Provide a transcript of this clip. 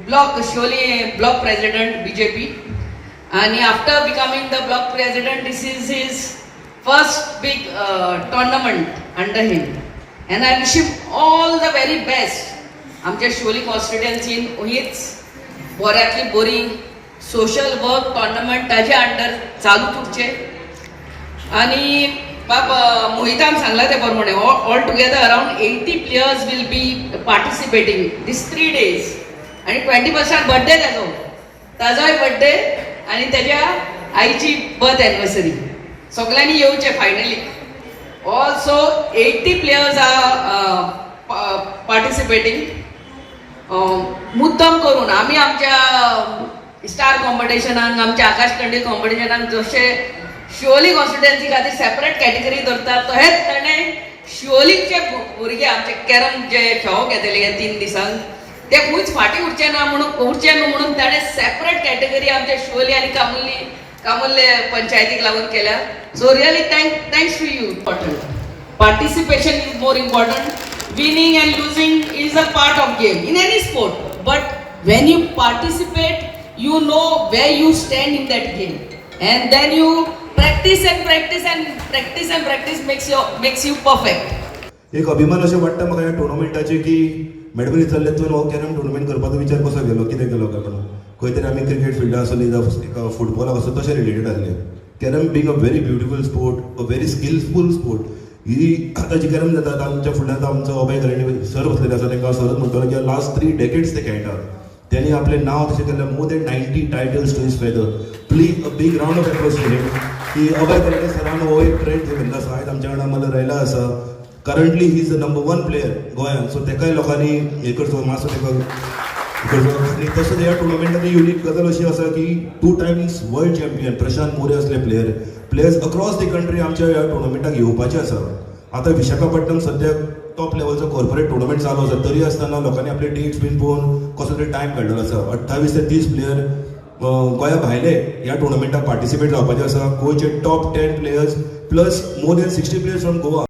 Block Siolim block president BJP आणि after becoming the block president, this is his first big tournament under him and I wish him all the very best. आमच्या शिवोली कॉन्स्टिट्युएन्सीन हीच बऱ्यांतली बरी social work tournament ताजे under चालू उरचे. आणि बाब मोहितान सांगला ते प्रमाणे, all together around 80 players will be participating this 3 days. आणि 21st birthday त्याचो, ताजोय बर्थडे आणि त्याच्या आईची बर्थ एनिवर्सरी. सगळ्यांनी येवचे finally. Also 80 players are participating. मुद्दम करून आम्ही आमच्या स्टार कॉम्पिटिशनाक, आमच्या आकाश कंदील कॉम्पिटिशनाक जशे शिवोली कॉन्स्टिट्युएन्सी खातीर सेपरेट कॅटेगरी दवरतात, तशेंच ताणें शिवोलीचे भुरगे आमचे कॅरम जे खेळोंक येतले ह्या 3 दिसांक, ते खंयच फाटीं उरचे ना म्हणून, उरचे न्हू म्हणून ताणें सेपरेट कॅटेगरी आमच्या शिवोली आनी कामुल्ले पंचायतीक लागून केल्या. So really thanks to you. Important participation is more important. Winning and losing is a part of game in any sport, but when you participate, you know where you stand in that game and then you practice and practice and practice, and practice makes you perfect. एक अभिमान अशें वाटता म्हाका ह्या टुर्नामेंटाचे की madam विचारले, तुवें हो कॅरम टुर्नामेंट करपाचो विचार कसो केलो, कितें केलो काय म्हणून. खंय तरी आमी क्रिकेट फिल्डार आसली जावं एका फुटबॉलाक आसलो, तशें रिलेटेड आसले. Carrom being a very beautiful sport, a very skillful sport. ही आतां जी कॅरम जाता, आतां आमच्या फुडल्यान आमचो अभय करणी सर बसलेले आसा. तांकां सरच म्हणटलो की लास्ट 3 डेकेड्स ते खेळटात. त्यांनी आपलें नांव तशें केल्लें, more than 90 titles to his feather. Please, a big round of applause to him की अभय करणी सरान हो एक ट्रेंड ठेविल्लो आसा. आयज आमच्या वांगडा मला रायला आसा. Currently he is the number one player गोंयांत. सो तेकाय लोकांनी हे करचो, मातसो तेका करचो. आनी तशेंच ह्या टुर्नामेंटान युनीक गजाल अशी आसा की two times world champion Prashant More असले players across the country आमच्या ह्या टुर्नामेंटाक येवपाचे आसा. आतां विशाखापट्टणम सद्याक टॉप लेवलचो कॉर्पोरेट टुर्नामेंट चालू आसा, तरी आसतना लोकांनी आपले डेट्स बीन पळोवन कसो तरी टायम काडलेलो आसा. 28 ते 30 प्लेयर गोंया भायले ह्या टुर्नामेंटाक पार्टिसिपेट जावपाचे आसा. गोंयचे top 10 players plus more than 60 players from Goa.